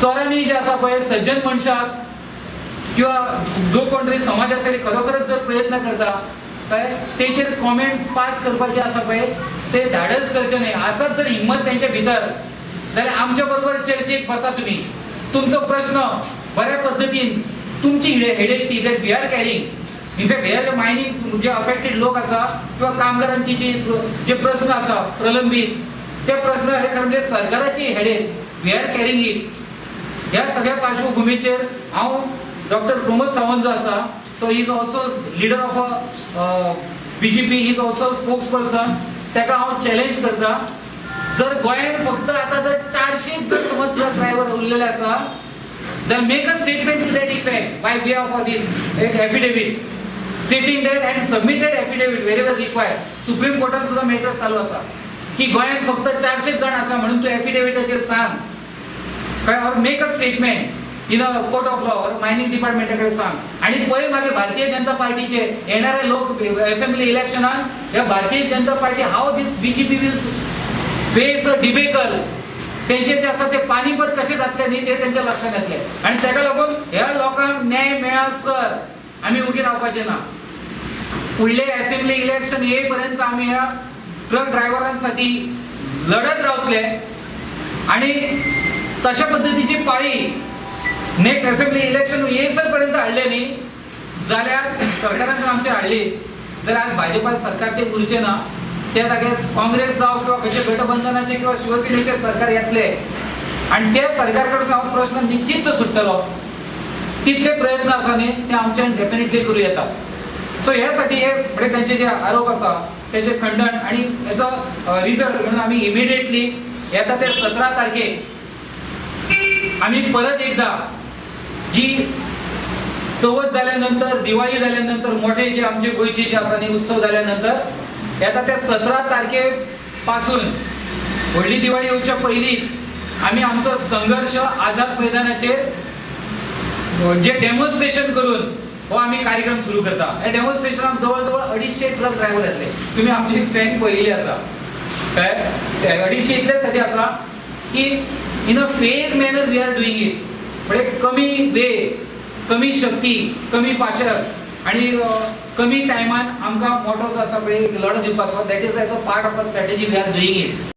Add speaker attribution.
Speaker 1: चोरांनी जे आसा पळय सज्जन मनशाक किंवा जो कोण तरी समाजासाठी खरोखरच जर प्रयत्न करता काय तेचेर कॉमेंट्स पास करपाचे आसा पळय ते धाडस करचे न्हय. आसत जर हिंमत त्यांच्या भितर जाल्यार आमच्या बरोबर चर्चेक बसा तुमी. तुमचो प्रश्न बऱ्या पद्दतीन तुमची हेडेक ती that we are carrying. In fact हे मायनींग जे अफेक्टेड लोक आसा किंवा कामगारांची जी जे प्रश्न आसा प्रलंबीत ते प्रश्न हे खरें म्हणजे सरकाराची headache, we are carrying it. ह्या सगळ्या पार्श्वभूमीचेर हांव डॉक्टर प्रमोद सावंत जो आसा तो is also leader of a BJP, is also spokesperson. ताका हांव चॅलेंज करता, जर गोंयांत फक्त आतां जर 400 जर समज ट्रक ड्रायव्हर उरलेले आसा जाल्यार make a statement to that effect by way of this एक affidavit stating that and submitted affidavit wherever required. Supreme कोर्टान सुद्दां मॅटर चालू आसा की गोंयांत फक्त 400 जाण आसा म्हणून तूं एफिडेविटाचेर सांग काय, or make a statement in a court of law or mining डिपार्टमेंटा कडेन सांग. आनी पळय मागीर भारतीय जनता पार्टीचे येणाऱ्या लोक असेंब्ली इलेक्शनान ह्या Bharatiya Janata party, how this BJP will face a debacle. तेंचे जे आसा ते पानिपत कशें जातलें न्ही ते तेंच्या लक्षात येतलें. आनी ताका लागून ह्या लोकांक न्याय मेळसर आमी उगी रावपाचे ना.
Speaker 2: फुडले असेंब्ली इलेक्शन येईपर्यंत आम्ही ह्या ट्रक ड्रायव्हरांसाठी लढत रावतले आणि तशा पद्दतीची पाळी नेक्स्ट असेंब्ली इलेक्शन येयसर पर्यंत हाडले न्ही जाल्यार सरकारान जर आमचेर हाडली जाल्यार आज भाजपा सरकार ते उरचें ना. त्या जाग्यार काँग्रेस जावं किंवा खंयचे गठबंधनाचे किंवा शिवसेनेचे सरकार येतले आनी त्या सरकार कडसून हो प्रश्न निश्चित सुट्टलो. तितले प्रयत्न आसा न्ही ते आमच्यान डेफिनेटली करूं येता. सो ह्यासाठी हे म्हणजे त्यांचे जे आरोप आसा त्याचे खंडन आणि याचा रिझल्ट म्हणून आम्ही इमिडिएटली येता ते 17 तारखेक आम्ही परत एकदा जी चवथ जाल्यानंतर, दिवाळी जाल्यानंतर मोठे जे आमचे गोंयचे जे आसा न्ही उत्सव जाल्यानंतर येता त्या 17 तारखे पासून व्हडली दिवाळी येवच्या पयलींच आमी आमचो संघर्ष आझाद मैदानाचेर जे डेमॉन्स्ट्रेशन करून हो आमी कार्यक्रम सुरू करता. ह्या डेमॉन्स्ट्रेशनाक जवळ जवळ 250 ट्रक ड्रायव्हर येतले. तुमी आमची स्ट्रेंथ पळयल्ली आसा. काय 250 इतल्यासाठी आसा की in a phase manner we are doing it. म्हणजे कमी वेळ, कमी शक्ती, कमी पाशस आणि कमी टायमान आमकां मोठो जो आसा पळय एक लढो दिवपाचो, that is as a part of a strategy we are doing it.